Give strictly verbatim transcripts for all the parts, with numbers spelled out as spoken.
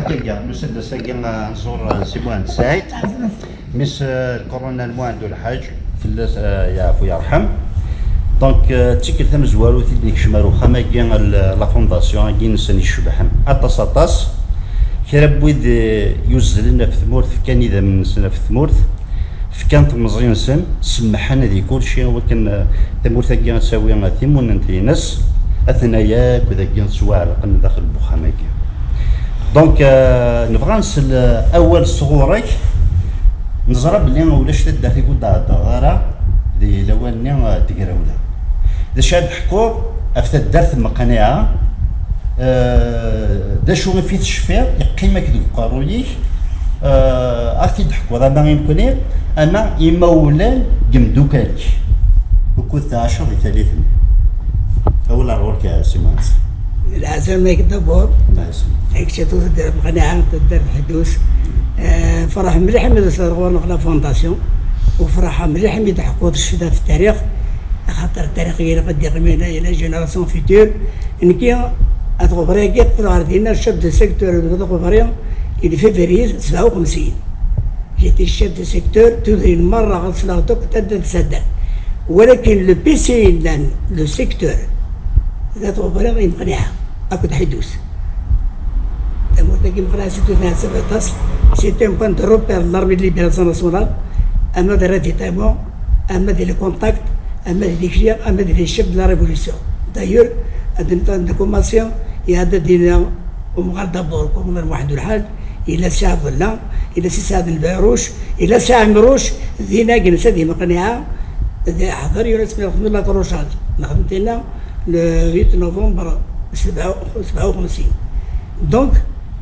Nusa-d ass-agi ad nẓur, eh, Si Muḥend Saɛid, mmi-s, eh, lkuruna n Muḥend Ulḥaǧ, fell-as, eh, yeɛfu yerḥem. Donc, eh, d tikkelt tamezwarut i d-nekcem ar uxxam-agi, l-, la fondation-agi-nsen icebḥen aṭas, aṭas. Kra n wid, eh, yuzzlen ɣef tmurt, fkan idammen-nsen ɣef tmurt, fkan temẓi-nsen, semmḥen di kulci, wakken, eh, tamurt-agi ad tawi, eh, timunent-ines, atna yakk dagi ttwaɛellqen daxel n uxxam-agi. Donc, eh, nebɣa nsel, eh, awal sɣur-k. Neẓra belli ulac taddart i ur d-theddreḍ ara di lawan-nni, eh, n tegrawla. D acu ara d-teḥkuḍ ɣef taddart n Meqniɛa? Eh, d acu i fi tecfiḍ yeqqim-ak deg uqerruy-ik? Eh, ad t-id-teḥkuḍ ama i nekni, ama i imawlan n yemdukal-ik. Wukud tɛaceḍ di tallit-nni? Awal ar ɣur-k, a Si Muḥend. Lɛaslama-k d'abord. Lɛaslama. Ak-tt-id taddart Meqniɛa, taddart Ḥidus. Eh, ferḥeɣ mliḥ mi d-tusiḍ ɣur-neɣ la fondation. U ferḥeɣ mliḥ mi d-teḥkuḍ cwiṭ ɣef tarix. Axaṭer tarix ilaq ad d-iqqim i la, i la génération future. Nekki, at Ɣebri-agi, qqleɣ ɣer dinna chef de secteur n Ɣebri, di février sebɛa u xemsin. J'étais chef de secteur, tudrin merra ɣer Selaɣtuk, tadda tsadda. Walakin le P C yellan, le secteur, d At Ɣebri i Meqniɛa, akked Ḥidus. Tamurt-agi Meqniɛa, c'est une attaque, c'est un point de repère de l'armée de libération nationale, ama d ravitaillement, ama d les contacts, ama d les clients, ama d les chefs de la révolution. D'ailleurs, ad n-, ad nkumaṣi, iɛedda dinna umɣar d'abord, Kolonel Muḥend Ulḥaǧ, yella Si Ɛebdella, yella Si Saɛd Lbayruc, yella Si Ɛemruc, dinna gensa di Meqniɛa, d ḥder Yunes mi nexdem la crochage. Nexdem dinna le huit novembre sebɛa u xemsin. Donc,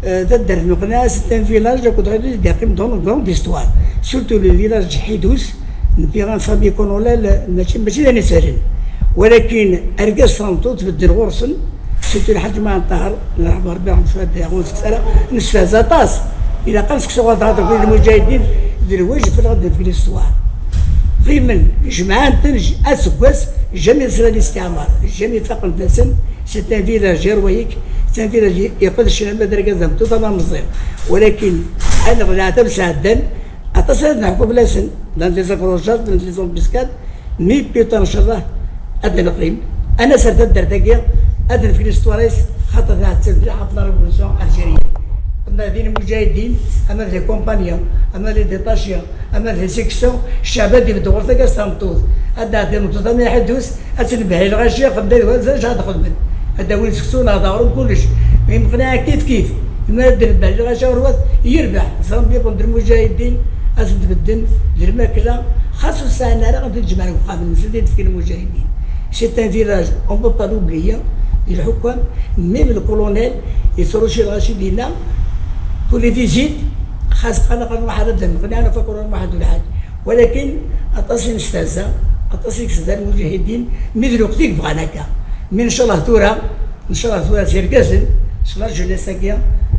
euh, taddart Meqniɛa, c'est un village, akked Ḥidus, d-yeqqim dans une grande histoire. Surtout le village Ḥidus, nbiɣ en famille coloniale, mačči, mačči d anisaren. Walakin, argaz tameṭṭut, bedden ɣur-sen, surtout Lḥaǧ Maɛen Ṭaher, yerḥem Rebbi, yerḥem cwad, ur nseksu ara, nestehza aṭas. Ilaq ad nseksu ɣer ḍeɛḍ n lmuǧahidin, d lwajeb fell-aɣ ad nefk l'histoire. Qqimen, jemɛen-ten, j-, aseggas, jamais sran listiɛmar, jamais faqen fell-asen. C'est un village héroïque, c'est un village iqedcen ama d argaz d tameṭṭut ama meẓẓi. Walakin, ad neɣ leɛtab sɛeddan, aṭas ara d-neḥku fell-asen, dans les accrochages, dans les embuscades, mais plutôt, ncallah, ad d-neqqim. Ad nas ar taddart-agi, ad d-nefk l'histoire-is, xaṭer tɛetteb mliḥ ɣef la révolution algérienne. Ama d lmuǧahidin, ama d les compagnons, ama d les détachés, ama d les sections, ccɛeb ad ibedd ɣur-s akka s tameṭṭut. Ad d-tɛeddi tmeṭṭut am Ḥidus, ad tenbeḥ i lɣaci, xedmen d wanza, acu ad xedmen? Ad d-awin seksu neɣ d aɣrum, kullec. Mi Meqniɛa kif kif. Mi ara d-nebbeḥ lɣaci ɣer wat, yerbeḥ. Ẓran biṭen d lmuǧahidin, ad ten-bedden d lmakla. Xas ur sɛin ara, ad ten-ǧemɛen deg uxxam-nsen, ad ten-fken lmuǧahidin. C'est un village, on peut pas l'oublier, di lḥukam, même le colonel, yettruci lɣaci dinna, pour les visites, xas qala qala Muḥend ad d-Meqniɛa, naf akolonel Muḥend Ulḥaǧ. Walakin, aṭas i nestehza, aṭas i yestehza lmuǧahidin, mi d lweqt i yebɣan akka. Mi ncallah tura, ncallah tura s yergazen, s la jeunesse-agi,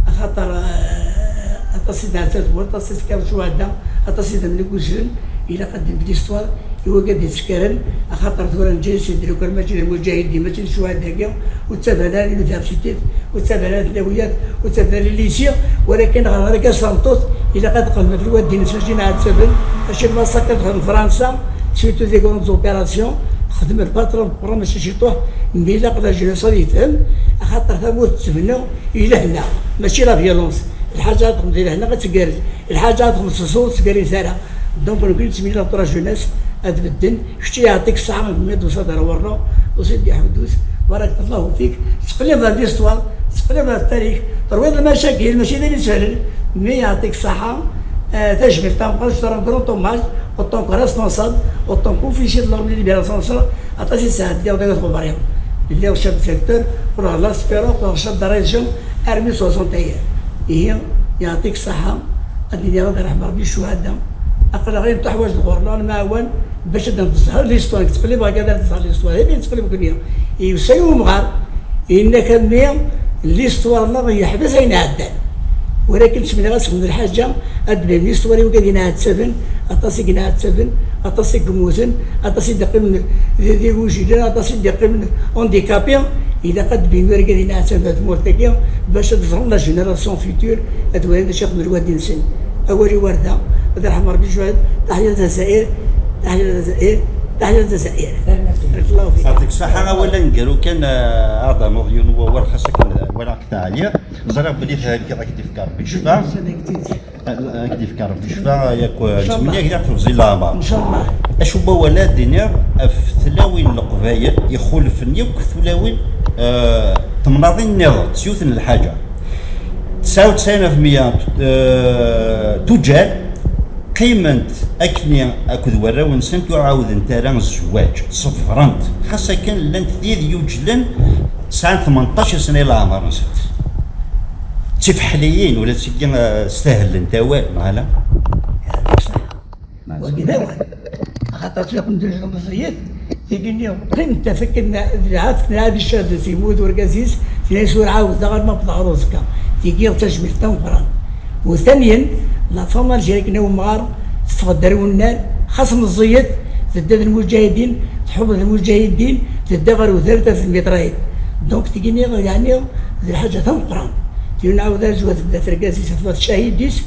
axaṭer, eh, aṭas i d-ɛezzat, aṭas i d-tekkar ccuhada, aṭas i d-mnegguzen, ilaq ad d-nbedd histoire, i wagi ad d-yettekkaren, axaṭer tura neǧǧa-yasen-d lukan mačči d lmuǧahidin, mačči d ccuhada-agi, ur ttaban ara l'université, ur ttaban ara tlawiyat, ur ttaban ara lycée, walakin ɣer ɣer-agi s tameṭṭut, ilaq ad qelben ɣef lwaddin-nsen, mačči nɛettaben, acu n massacre deg Fransa, surtout des grandes opérations, xedmen patron, patron mačči ciṭuḥ, mais ilaq la jeunesse ad yefhem, axaṭer tamurt tettbennu i lehna, mačči la violence. Lḥaǧa ad texdem di lehna ad tgerrez, lḥaǧa ad texdem s ṣṣur ur tgerriz ara. Donc, nekkni nettmenni la jeunesse ad bedden. Kečč, yeɛṭik ṣṣeḥḥa, mi d-tusiḍ ɣer ɣur-neɣ, tusiḍ-d i Ḥudus, barakallahu fik, tettqellibeḍ ɣer l'histoire, tettqellibeḍ ɣer tarix, terwiḍ lmacakil, mačči d ayen isehlen, mais yeɛṭik ṣṣeḥḥa, eh, tajmilt tameqqrant, je te rends grand hommage, en tant que responsable, en tant qu'officier de l'armée de libération, aṭas i sɛeddiɣ deg At Ɣebri. Lliɣ chef de secteur, qqleɣ ɣer l'aspirant, qqleɣ chef de région, armi soixante et un. Ihi, yeɛṭik ṣṣeḥḥa, ad d-iniɣ ad yerḥem Rebbi ccuhada. Aql-aɣ ayen tuḥwaǧ ɣur-neɣ, nemɛawan bac ad d-tezher l'histoire, tettqellib ɣer ad tezher l'histoire, d ayen tettqellib nekkni. Yusa-yi umɣar, yenna-k a mmi, l'histoire-nneɣ yeḥbes ayen iɛeddan. Walakin ttmenniɣ ad sexdem lḥaǧa, Ad d-banen istuwar i wigad yenɛettaben, aṭas i yenɛettaben, aṭas i yemmuten, aṭas i d-iqqimen d d igujilen, aṭas i d-iqqimen handicapés. Ilaq ad d-banen wigad yenɛettaben ɣer tmurt-agi, bac ad ẓren la génération future, ad walin d acu ixeddem lwad-nsen. Awal i warda, ad irḥem Rebbi cwiṭ, taḥya Lezzayer, taḥya Lezzayer, taḥya Lezzayer. Barakallahu fik. Yeɛṭik ṣṣeḥḥa, awal aneggaru kan, eh, ad d-tiniḍ yiwen n wawal, xas akken walaɣ-k teɛyiḍ, ẓriɣ belli thelkeḍ, ad k-d-ifk Rebbi ccfa. Ad k-d-ifk Rebbi ccfa, yak, eh, nettmenni-ak diɣ tebzi n leɛmer. Ncallah. Acu n wawal ad d-tiniḍ ɣef tlawin n Leqbayel ixulfen yakk tulawin, eh, temnaḍin nniḍen, s yiwet n lḥaǧa. Tesɛa u tesɛin ɣef meyya, eh, tuǧǧal qqiment akkenni akked warraw-nsent, ur ɛawdent ara zzwaǧ, ṣebrent. Xas akken llant tid yuǧlen, sɛant tmenṭac sna i leɛmer-nsent. D tifeḥliyin, ula d tigi, eh, stahlent awal, neɣ ala? Wagi d awal. Axaṭer tlaqen d lmeẓẓiyet, tigi-nni qqiment akken d lɛad, d lɛad icad, yemmut urgaz-is, tenna-yas ur ɛawdeɣ arma wwḍeɣ ɣer uẓekka. Tigi d tajmilt tameqqrant. U thaniyen, la femme algérienne akken umɣar, teffeɣ-d ar unnar, xas meẓẓiyet, tedda d lmuǧahidin, tḥubb d lmuǧahidin, tedda ɣer udrar, taf lmitraille. Donc, tigi-nni, yeɛni, d lḥaǧa tameqqrant. Tili nɛawed ar zwa tedda tergaz-is, teffeɣ tcahid-is,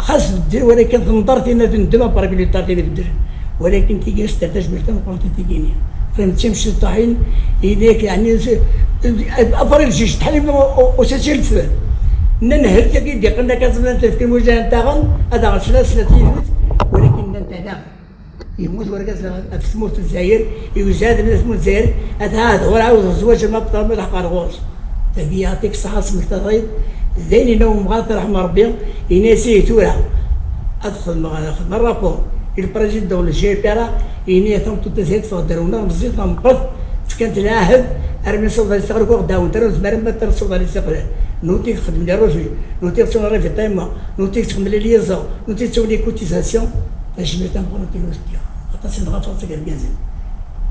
xas bedder, walakin tenḍer tin ad neddem, après plus tard tin ibeddren. Walakin tigi-s terra tajmilt tameqqrant i tigi-nni. Qqim d timceṭṭaḥin, ini-ak, yeɛni, après le juge, tḥalim au, au, au septième feu. Nnan hel tagi d-iqqen akka, tefk lmujaha n taɣen, ad aɣen snat, snat yid-s, walakin nnan ala. Yemmut urgaz ɣef tmurt n Lezzayer, iwzad ɣef tmurt n Lezzayer, ata ad ur ɛawdeɣ zzwaǧ ma bṭal ma leḥqeɣ ɣur-s. Tagi yeɛṭik ṣṣeḥḥa, smektaḍ-id, d ayen yenna umɣar, ad t-yerḥem Rebbi, ini-as ihi tura ad xedmeɣ, ad xedmeɣ rapport i le président n le G P R A, ini-as tameṭṭut-a teffeɣ-d ar unnar, meẓẓiyet, meqqret, fkant lɛahed, armi nessaweḍ ad nesteqrek ur ɣ-d-ɛawent ara, ur nezmir ara ad nessaweḍ ad nesteqrek. Nutni xedmen les refus, nutni ttun les ravitaillements, nutni ttxemmilen les liaisons, nutni ttun les cotisations. Tajmilt tameqqrant i nutni. Aṭas i nɣafaṛ seg irgazen.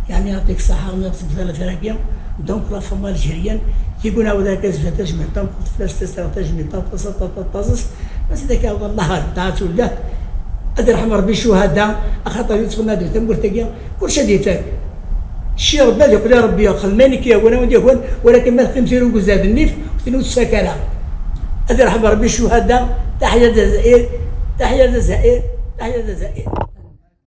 Yeɛni, yeɛṭik ṣṣeḥḥa, nniɣ seg ufrag-agi. Donc, la femme algérienne, tigi ur nɛawed ara ad as-nefk tajmilt tameqqrant fell-as, ad as-nefk tajmilt aṭas, aṭas, aṭas, aṭas. Mas d akka, wallah, ṭaɛat ullah. Ad irḥem Rebbi ccuhada, axaṭer yettɣenna di tamurt-agi, kullec ad ifak. Cci Rebbi ad yeqqel i Rebbi, xdem ayen i k-yehwan, ayen i k-yehwan, walakin ma teqqim tira n uzad nnif, ur ten-ur tfak ara. Ad irḥem Rebbi ccuhada, taḥya Lezzayer, taḥya Lezzayer, taḥya Lezzayer.